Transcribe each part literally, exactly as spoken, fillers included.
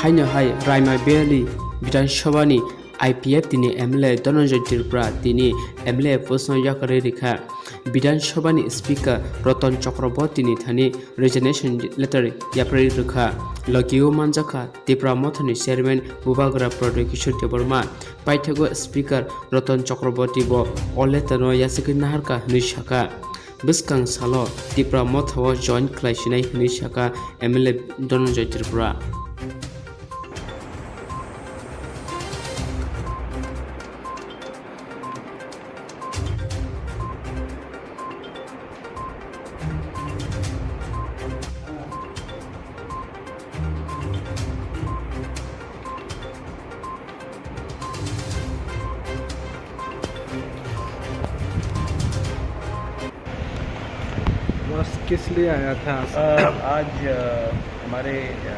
Haino hai Raima Valley Bidhan Sabha ni I P F T ni M L A Dhananjay Tripura tini M L A post no yakarwi rikha. Bidhan Sabha ni Speaker Ratan Chakraborty ni thani resignation letter yaprwi rikha. Logio manjakha Tipra Motha ni Chairman Bubagra Pradyot Kishore Debbarma. Paithago Speaker Ratan Chakraborty bo o letter no yachagwi naharkha hwnwi sakha. Bwskang salo Tipra Motha o join khlai sinai hwnwi sakha M L A Dhananjay Tripura. बस किस लिए आया था? अ, आज, अ, हमारे, अ,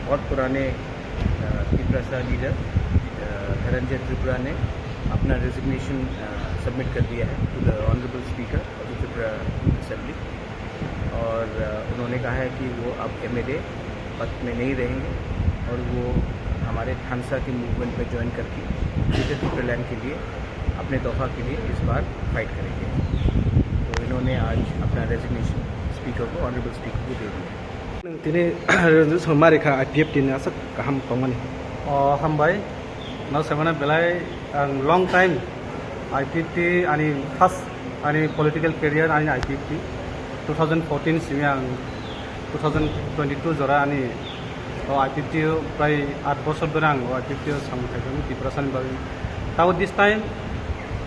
बहुत पुराने, अ, तिपरासा लीडर, अ, धनंजय त्रिपुरा ने अपना रेजिग्नेशन, अ, सबमिट कर दिया है to the Honorable Speaker of the Tripura Assembly। और, अ, उन्होंने कहा है कि वो अब एमएलए पद में नहीं रहेंगे और वो हमारे थानसा के मूवमेंट में ज्वाइन करके ग्रेटर टिपरालैंड के लिए अपने दफा के लिए इस बार फाइट करेंगे। तो इन्होंने आज अपना रेजिग्नेशन स्पीकर को, ऑनरेबल स्पीकर को दे दिया। Tini resignation ma rikha I P F T ni, aswk kaham tongmani. O, hambai. No, semana belai ang long time I P F T ani first ani political career ani I P F T two thousand fourteen simi ang two thousand twenty-two jora ani o I P F T o prai aat bosor dhore ang o I P F T o samung khaijak Tiprasani bagwi. Tabo this time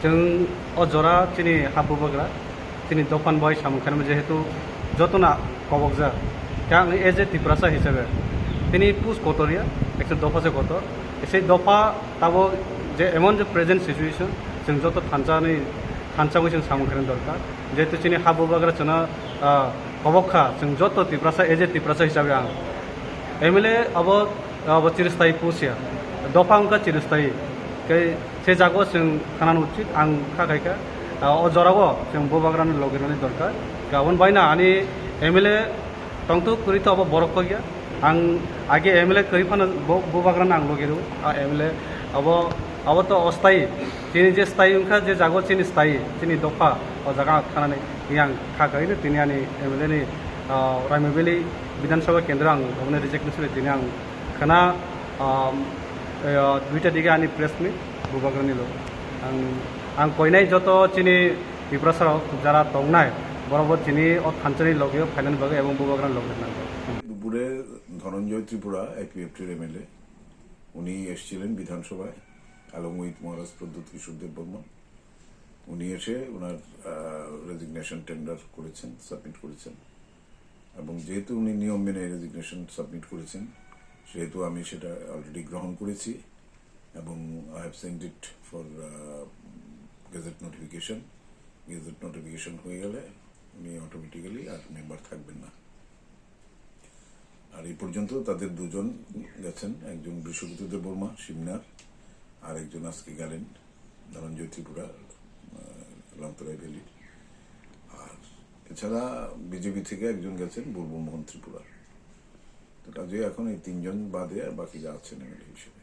chwng o jora chini ha bubagra chini dophan bai samung khainai jehetu jotona kobokjak. Khe ang as a Tiprasa hisabe tini push kotor ya, ekta dopha se kotor. Sei dopha tabo je emon je present situation, chwng joto thansa ni, thansa wi chwng samung khaina dorkar. Jehetu chini ha bubagra chwngno, ah, kobok kha, chwng joto Tiprasa, as a Tiprasa hisabe ang M L A abo, abo chiristai push ya. Dopha wngkha chiristai. Khe se jago chwng khanana uchit, ang kha khaikha. Ah, o jorao chwng bubagrani logi rwni dorkar. Khe aboni baino ani M L A tongthok kwrwi to abo borok kok ya. Ang age M L A kwrwi phano bo, bubagrano ang logi rw. A M L A abo, abo to ostai. Chini je stai wngkha, je jago chini stai, chini dopha, o jaga ang khanani yang kha khaino tini ani M L A ni, ah, Raima Valley Bidhan Sabha Kendro ang oboni reject ni suri tini ang khana, ah, eh, duita dige ani press meet bubagrani logo. Ang, ang koinai joto chini Tiprasa rok jara tongnai, borok bo chini o thansani logi o phainani bagwi ebong bubagrani logi nangkha. দুপুরে ধনঞ্জয় ত্রিপুরা আইপিএফটির এমএলএ, উনি এসেছিলেন বিধানসভায় along with মহারাজ প্রদ্যুৎ কিশোর দেববর্মন। উনি এসে ওনার resignation tender করেছেন, সাবমিট করেছেন। এবং যেহেতু উনি নিয়ম মেনে রেজিগনেশন সাবমিট করেছেন, সেহেতু আমি সেটা অলরেডি গ্রহণ করেছি এবং I have sent it for gazette notification। Gazette notification হয়ে গেলে উনি অটোমেটিক্যালি আর মেম্বার থাকবেন না। আর এই পর্যন্ত তাদের দুজন গেছেন, একজন বৃষকেতু দেববর্মা সিমনার, আর একজন আজকে গেলেন ধনঞ্জয় ত্রিপুরা, আহ, লংতরাই ভ্যালির। আর এছাড়া বিজেপি থেকে একজন গেছেন বুলবুল মোহন ত্রিপুরা। তো কাজেই এখন এই তিনজন বাদে আর বাকিরা আছেন এমএলএ হিসেবে।